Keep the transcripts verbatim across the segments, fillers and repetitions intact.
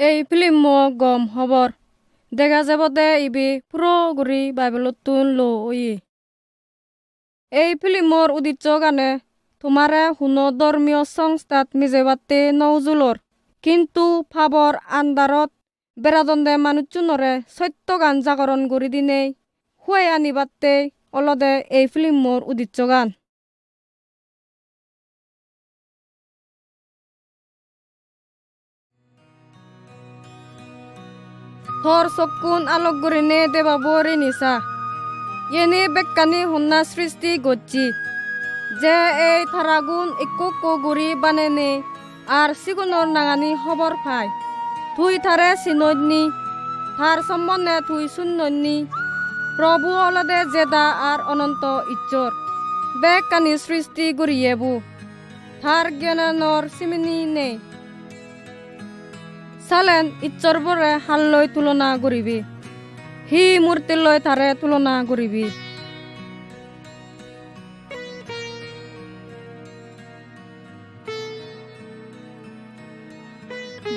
Ei filmmo gom hobor. Dega jebode ibe puro guri Bible-ottun lo oye. Ei filmor udisso gane tomare huno dhormiyo songsthat mijebatte no ujulor, kintu pabor andarot beradonde manuchunore sottogan jagoron guri dinei huai anibatte olode ei filmor udissogan. Tor sokkun alok gurinei debabo rini sa. Yeni bekkani honna sristi gocche? Je ei taragun ekko ekko guri banenei ar sigunor nangani hobor pai. Tui tare sinoj ni? Tar sombonde tui sunnoj ni? Probu olode jeda ar ononto Issor. Bekkani sristi guriye bu. Tar gyananor simini nei. Salen Issorbore halloi tulona guribi? Hi murtiloi tare tulona guribi?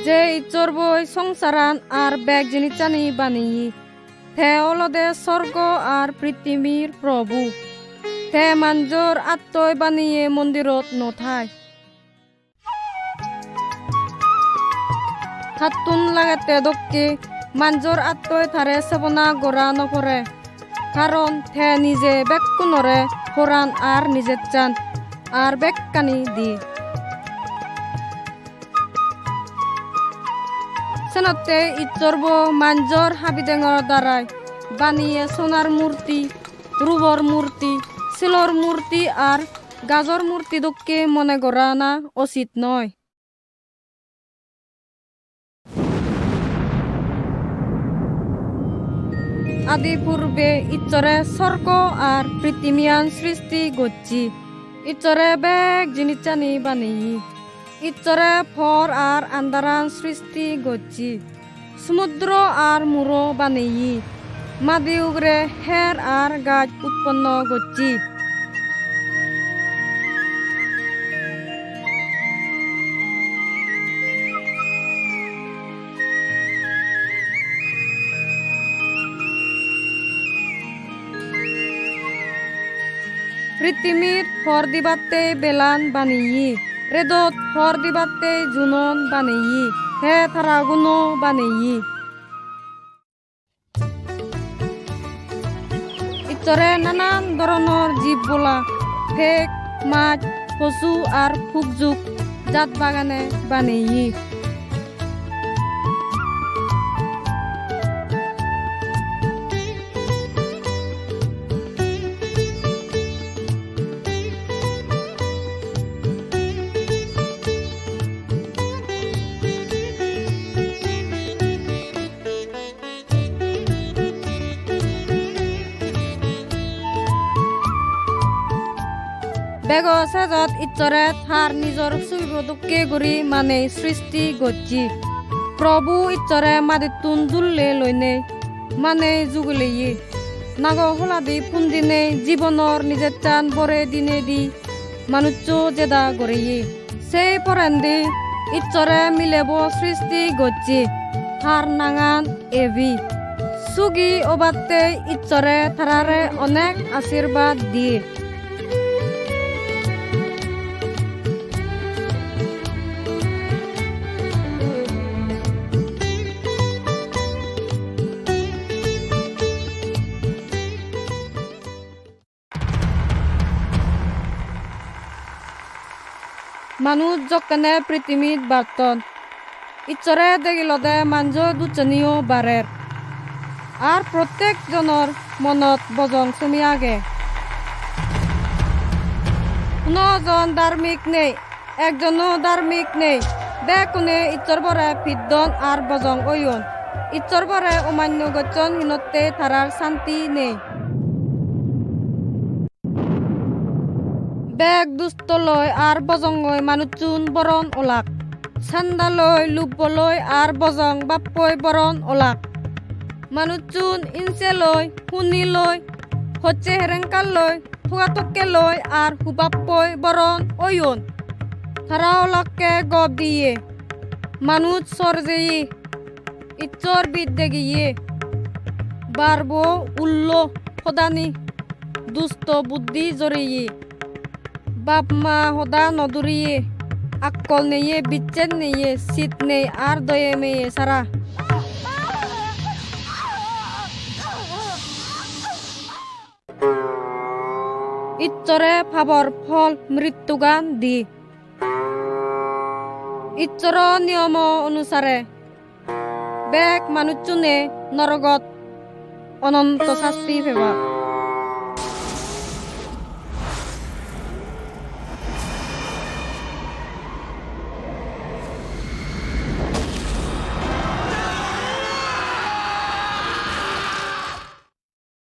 Je Issorboi songsaran ar bek jinissani baneye, te olode sorgo ar prittimir Probu. Te manjor attoi baneye mondirot no thai. Tattun lagette dokke manjor attoi tare sebona gora no pore, karon te nije bekkunore poran ar nijessan ar bekkani di. Senotte Issorbo manjor habidengor darai baneye sonar murti, rubor murti, silor murti ar gajor murti dokke mone gorana usit noi. Adi purbe Issore sorgo ar prittimiyan sristi gocche. Issore bek jinissani baneye. Issore por ar andaran sristi gocche. Sumudro ar muro baneye. Madi ugure her ar gaj utponno gocche. Prittimit por dibatte belan baneye, redot por dibatte junon baneye, te taraguno baneye. Issore nanan doronor jib bola, pek, maj, posu ar pukjuk jat bagane baneye. Bego sejot Issore tar nijor sugibo dokke guri manei sristi gocche. Probu Issore madittun dulle loinei manei juguleye. Nago holadi pundinei jibonor nijessan bore dinei di manuccho jeda goreye. Sei porendi Issore milebo sristi gocche, tar nangan Evi. Sugi obatte Issore tarare onek ashirbad diye. Manuj jokkene prittimit batton, Issore degilode manjo dusseniyo barer. Ar prottek jonor monot bojong somi age. Huno jon dharmik nei, ekjono dharmik nei. Bekkune Issorbore piddon ar bojong oyon. Issorbore omanyo gocchon hinotte tarar santi nei. Bek dustoloi ar bojongoi manuchun boron olak. Sandaloi, lubboloi ar bojong bappoi boron olak. Manuchun inseloi, huniloi, hocche herengkalloi, tugatokkeloi ar hubappoi boron oyon. Tara olakke gob diye. Manuj sor jeye, Issor bid degiye, barbo ullo hodani, dusto buddhi joreye, bap ma hoda no duriye, akkol neye, bicchej neye, sit nei ar doye meye sara. Issore pabor phol mrittugan di. Issoro niyomo onusare bek manuchchune norogot ononto sasti peba.